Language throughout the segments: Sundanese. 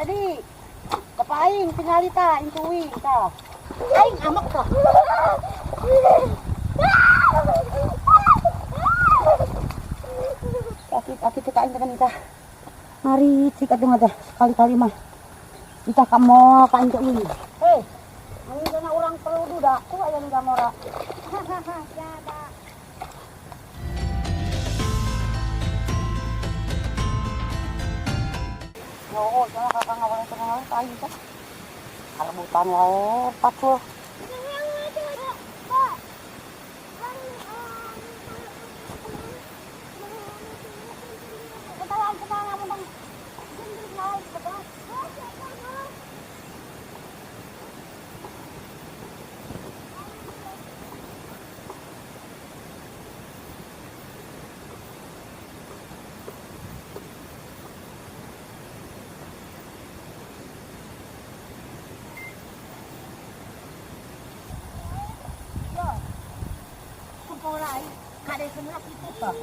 Ready? Kapaing, tingali ta, intuwi ta. Ay, amak ka. Akit, akit, kain ka kanita. Mari, sikat nga da. Kali-kali mah. Ita ka mo, kain ka uwi. Hey, ang na orang perlu dah. Ku ayam gamora. Ya. Oo, sana kakangawal ito na tayo sa. Kalabutan wae, pacul. Kumpulay, kada semua itu pak.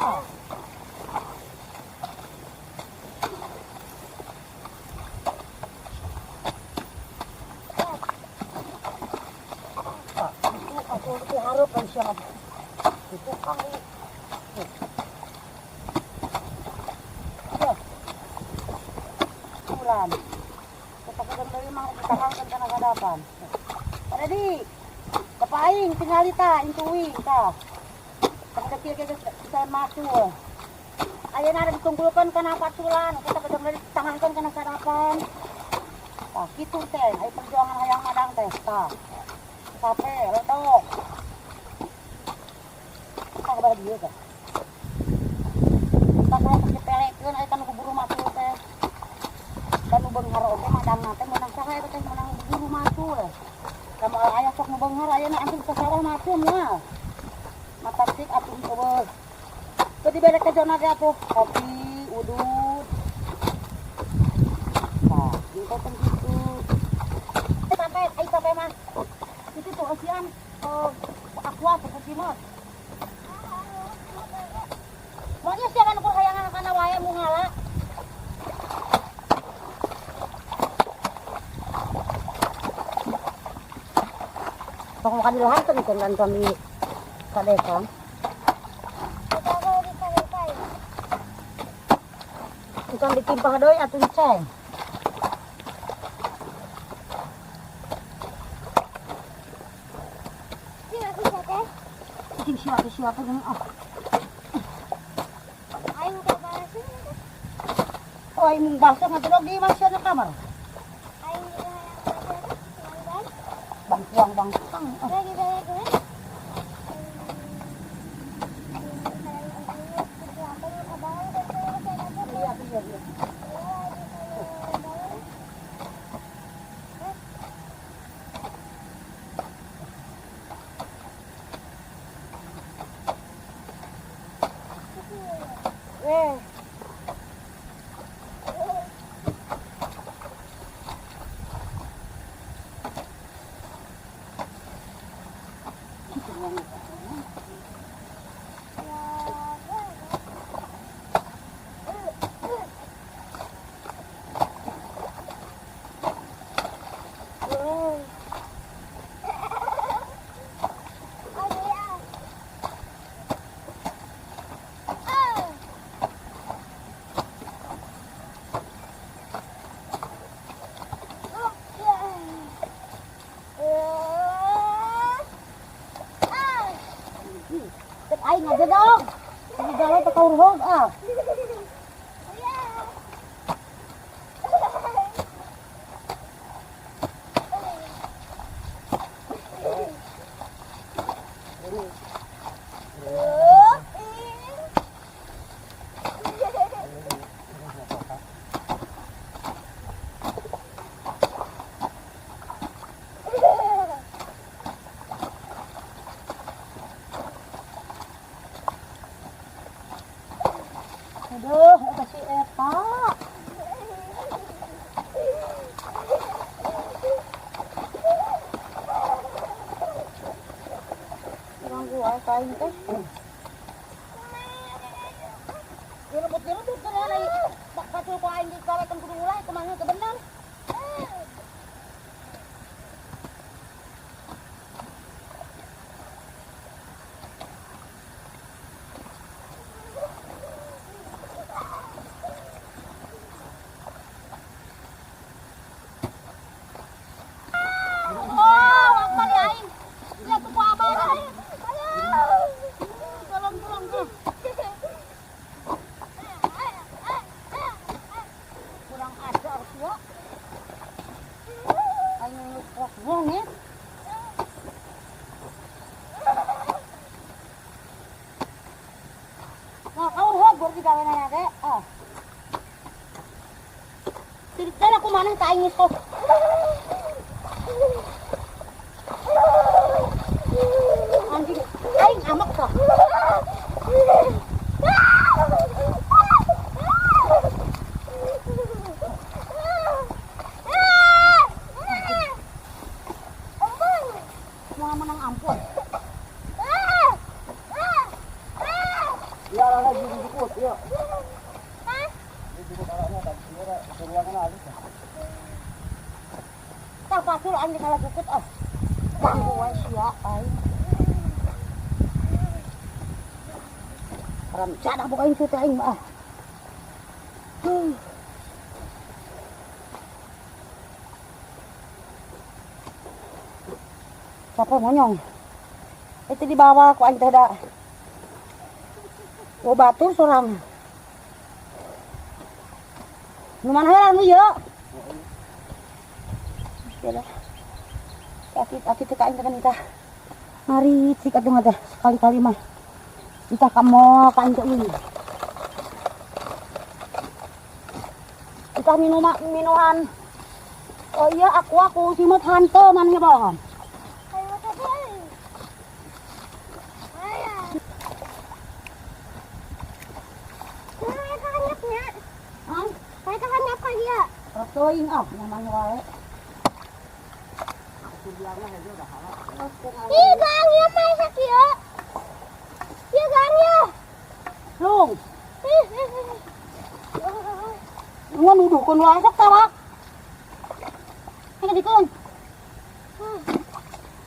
Oh. Itu aku itu harap kan siapa? Itu kamu. Ya. Ulan. Kapag dari mga kitakan ka na hadapan. Ready? Kapaing, tingali ta, intuwi ta. Pagkakil kay sa masu. Ayan na, nagtunggulkan ka na patulan. Kita kadang dari tangankan ka na sarapan. Ta, kitu teh, ay perjuangan hayang madang teh. Ta. Kape, letok. Ta ka dia ka. Ta kula pakipelekeun ay kanu kuburu masul teh. Kanu beunghar oge madang teh meunang saha eta teh meunang buru masul. Kamu ayah sok nu beunghar ayeuna antum sasarah masul moal. Mata tik atuh eueuh. Teu dibere ke zona ge atuh kopi, udut. Tah, jeung teh kitu. Sampai ai sampai mah. Itu tuh asian aqua seperti mah. Maunya siapa nukur hayangan kana wae mu ngala. Tong makan di lahan kan kan kami kadekan. Bukan ditimpah deui atuh ceng. Cing siapa siapa gini ah. Oh, ay mong basa nga tulog di man siya na kamar. Bangkuang bangkang. Ah. Iya, iya, iya. Eh. Cek aing aja dong. Ini jalan teu kaurhog ah. Tirit aku mana kain ko. Anjing, aing amak ka. Mga manang ampon. Ya, lah lagi dikut, ya. Dikut arahnya tadi suruhan alis. Tak pasul anjing kalah dukut ah. Gangguan sia aing. Haram jadah bukain cuti aing mah. Siapa monyong? Itu di bawah ku aing teh da. Oh batur sorang. Nu mana heula nu ieu? Ya dah. Aki teh ka aing teh kan itah. Mari cik atuh mah teh sekali-kali mah. Itah ka mall ka aing teh euy. Itah minuman. Oh iya aku simut hantu maneh bohong. Teuing ah namanya wae. Ih, gangnya masak ya. Ya gangnya. Lung. Ngon nuduhkeun wae sok tawa. Ini dikeun.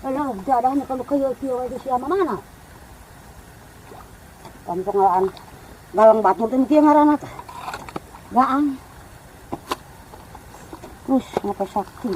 Alah, jadahnya kalau kayo kieu wae sia mana? Kampung ngalaan galang batur teh kieu ngaranna teh. Gaang. Terus ngapa sakti?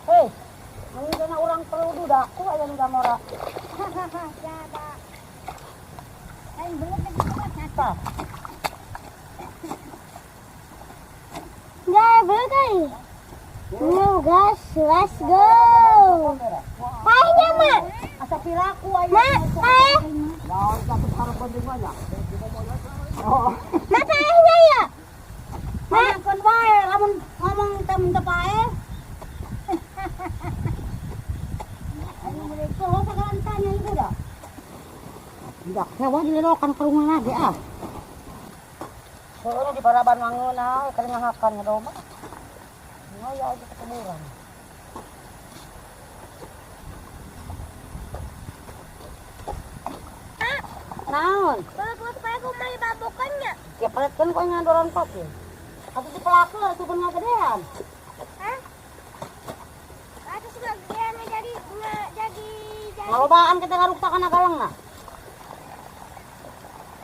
Hei, mangga orang perlu dudaku aya nu ngora. Jada. Aing belum Tah. Enggak, belum kali. No, guys, let's go. Kayaknya, Mak. Asa piraku aya. Mak, kayak. Oh. Mak, kayaknya ya. Mak, keun wae lamun ngomong teh mun teu pae. Ayo sagalan tanya ibu dah. Tidak, hewan dilelokan kerungan lagi ah. Soalnya di paraban mangun ah, keur ngahakan ngedoma. Ngoya aja ketemuran. Naon? Bagus, Pak, aku mau babukannya. Ya peletkeun kok ngandoran pop ya. Atuh si pelaku atuh pun ngagedean. Hah? Atuh si ngagedean jadi jadi. Ngalobaan kita ngaruksakan agalangna.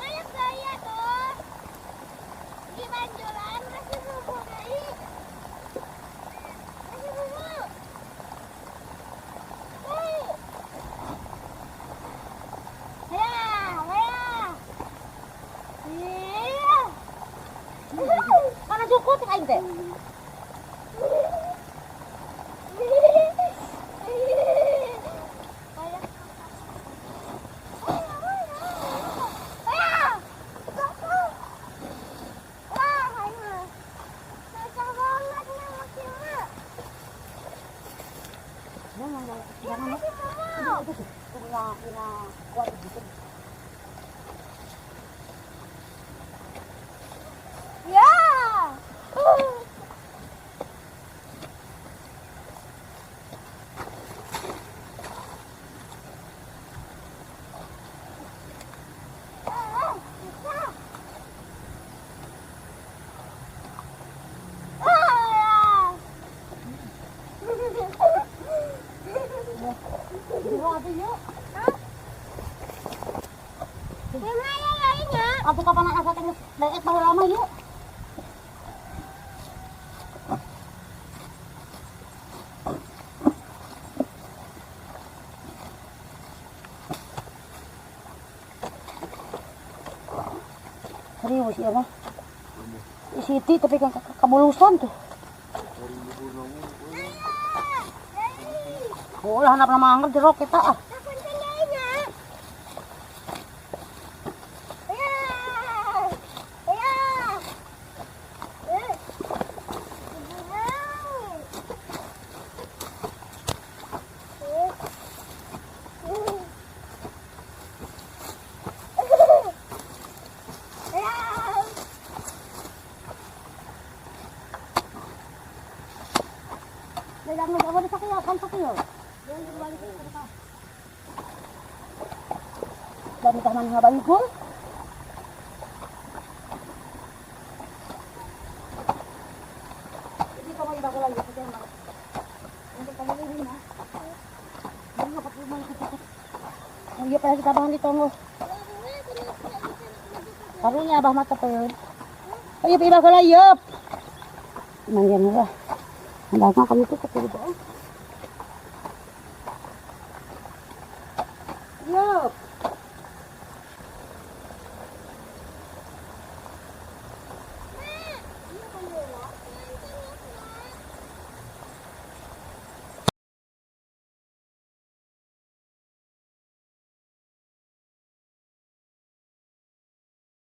Kayak gaya tuh. Di banjolan masih bubuk deui. Masih bubuk. Hei. Ya, ya. Iya. Mana jukut aing teh? Jangan itu punya kuat gitu. Ya. Aku kapan asa teh daek baheula mah yuk. siya na. City tapi kan kabulusan tuh. Oo, hanap na mga jerok kita ah. Dami ka man nga bayo. Hindi ka may bago lang dito kaya Iya pala kita bangun dito mo. Karon niya bah mata pa yun. Ayop iba ko layop. Mangyan mo ba? Ang dami kami ko kapag ba?